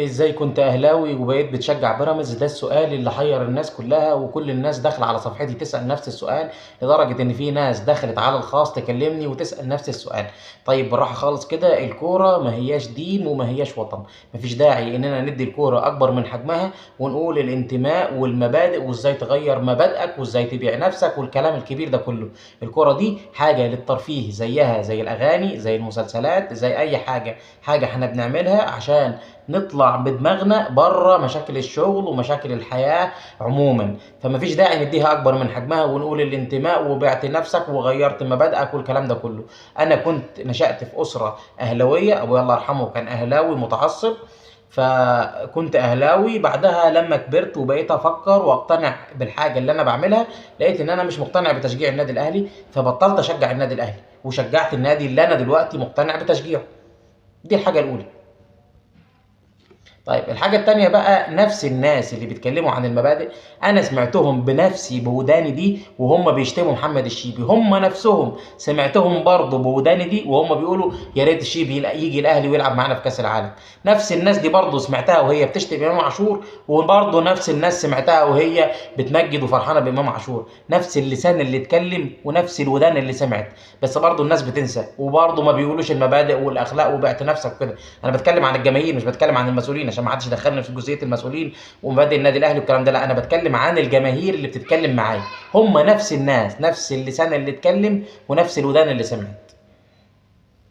ازاي كنت اهلاوي وبقيت بتشجع بيراميدز؟ ده السؤال اللي حير الناس كلها، وكل الناس داخله على صفحتي تسأل نفس السؤال، لدرجة ان في ناس دخلت على الخاص تكلمني وتسأل نفس السؤال. طيب بالراحة خالص كده، الكورة ما هياش دين وما هياش وطن، مفيش داعي اننا ندي الكورة اكبر من حجمها ونقول الانتماء والمبادئ وازاي تغير مبادئك وازاي تبيع نفسك والكلام الكبير ده كله. الكورة دي حاجة للترفيه، زيها زي الاغاني زي المسلسلات زي اي حاجة، حاجة احنا بنعملها عشان نطلع بدماغنا بره مشاكل الشغل ومشاكل الحياة عموما. فما فيش داعي نديها اكبر من حجمها ونقول الانتماء وبعت نفسك وغيرت مبادئك والكلام ده كله. انا كنت نشأت في اسرة اهلاوية، ابويا الله يرحمه كان اهلاوي متعصب، فكنت اهلاوي. بعدها لما كبرت وبقيت افكر واقتنع بالحاجة اللي انا بعملها، لقيت ان انا مش مقتنع بتشجيع النادي الاهلي، فبطلت اشجع النادي الاهلي وشجعت النادي اللي انا دلوقتي مقتنع بتشجيعه. دي الحاجة الاولى. طيب الحاجة التانية بقى، نفس الناس اللي بيتكلموا عن المبادئ أنا سمعتهم بنفسي بوداني دي وهم بيشتموا محمد الشيبي، هم نفسهم سمعتهم برضه بوداني دي وهم بيقولوا يا ريت الشيبي يجي الأهلي ويلعب معانا في كأس العالم. نفس الناس دي برضه سمعتها وهي بتشتم إمام عاشور، وبرضه نفس الناس سمعتها وهي بتمجد وفرحانة بإمام عاشور. نفس اللسان اللي اتكلم ونفس الودان اللي سمعت، بس برضه الناس بتنسى وبرضه ما بيقولوش المبادئ والأخلاق وبعت نفسك وكده. أنا بتكلم عن الجماهير مش بتكلم عن المسؤولين، عشان ما حدش يدخلني في جزئية المسؤولين ومبادئ النادي الاهلي والكلام ده، لا انا بتكلم عن الجماهير اللي بتتكلم معايا. هم نفس الناس، نفس اللسان اللي اتكلم ونفس الودان اللي سمعت.